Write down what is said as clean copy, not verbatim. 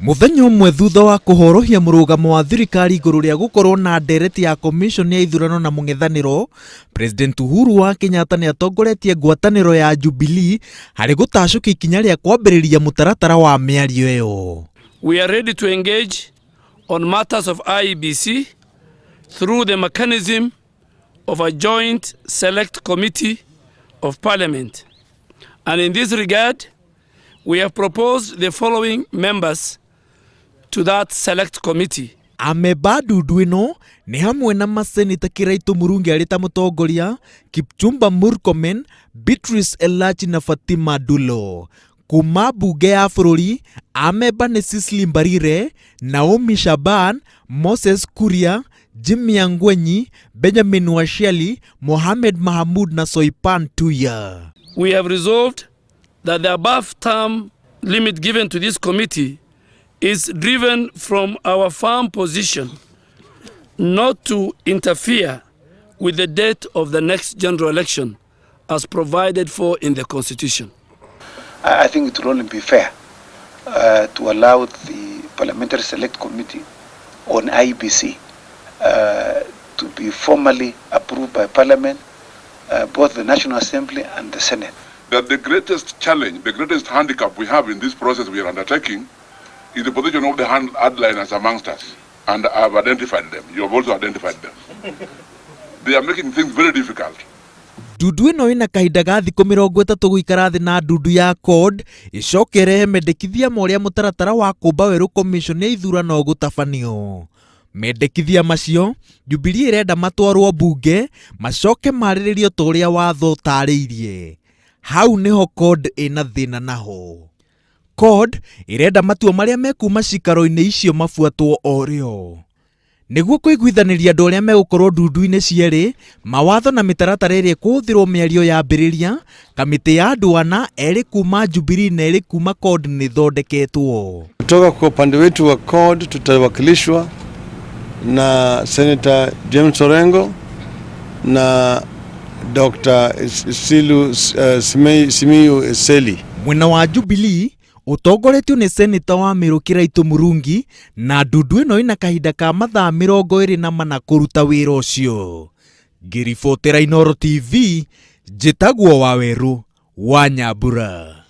Mũthenya ũmwe thutha wa kũhorohia mũrũgamo wa thirikari igũrũ rĩa gũkorwo na ndereti ya komishoni ya ithurano na mũng'ethanĩro, President Uhuru wa Kenyatta nĩ atongoretie ngwatanĩro ya Jubilee harĩ gũtacũkia ikinya rĩa kwambĩrĩria mũtaratara wa mĩario ĩyo. We are ready to engage on matters of IEBC through the mechanism of a joint select committee of parliament. And in this regard, we have proposed the following members to that select committee. Amemba a ndundu ĩno nĩ hamwe na maseneta Kĩraitũ Mũrungi arĩ ta mũtongoria, Kipchumba Murkomen, Beatrice Elachi na Fatima Dulo. Kuma mbunge ya bũrũri, amemba nĩ Cicely Mbarire, Naomi Shaban, Moses Kuria, Jimmy Angwenyi, Benjamin Washiali, Mohamed Mahamud na Soipan Tuya. We have resolved that the above term limit given to this committee is driven from our firm position not to interfere with the date of the next general election as provided for in the Constitution. I think it will only be fair to allow the Parliamentary Select Committee on IEBC to be formally approved by Parliament, both the National Assembly and the Senate. That the greatest challenge, the greatest handicap we have in this process we are undertaking is the position of the hardliners amongst us. And I have identified them. You have also identified them. They are making things very difficult. Ndundu ĩno ĩna kahinda ga thikũ 30 gũikara thĩ na ndundu ya CORD ĩcoke ĩrehe mendekithia ma ũrĩa mũtaratara wa kũmba werũ komishoni ya ithurano ũgũtabanio. Mendekithia macio Jubilee ĩrenda matwarwo mbunge macoke marĩrĩrio ta ũrĩa watho ũtarĩirie. Hau nĩho CORD ĩna thĩna naho. CORD ĩrenda matua marĩa mekuma cikaro-inĩ icio mabuatwo o rĩo. Nĩguo kũiguithanĩria andũ arĩa megũkorwo ndundu-inĩ cierĩ, mawatho na mĩtaratara ĩrĩa ĩkũhũthĩrwo mĩario yambĩrĩria, kamĩtĩ ya andũ ana, erĩ kuma Jubilee na erĩ kuma CORD nĩ ĩthondeketwo. Kutoka kwa upande wetu wa CORD tutawakilishwa na Senator James Orengo na Dr. Silu Simiyu Eseli. Mwena wa Jubilee ũtongoretio nĩ Seneta wa Meru Kĩraitũ Mũrungi na ndundu ĩno ĩna kahinda ka mathaa 24 kũruta wĩra ũcio. Ngĩribotera Inooro TV, njĩtagwo Wawerũ wa Nyambura.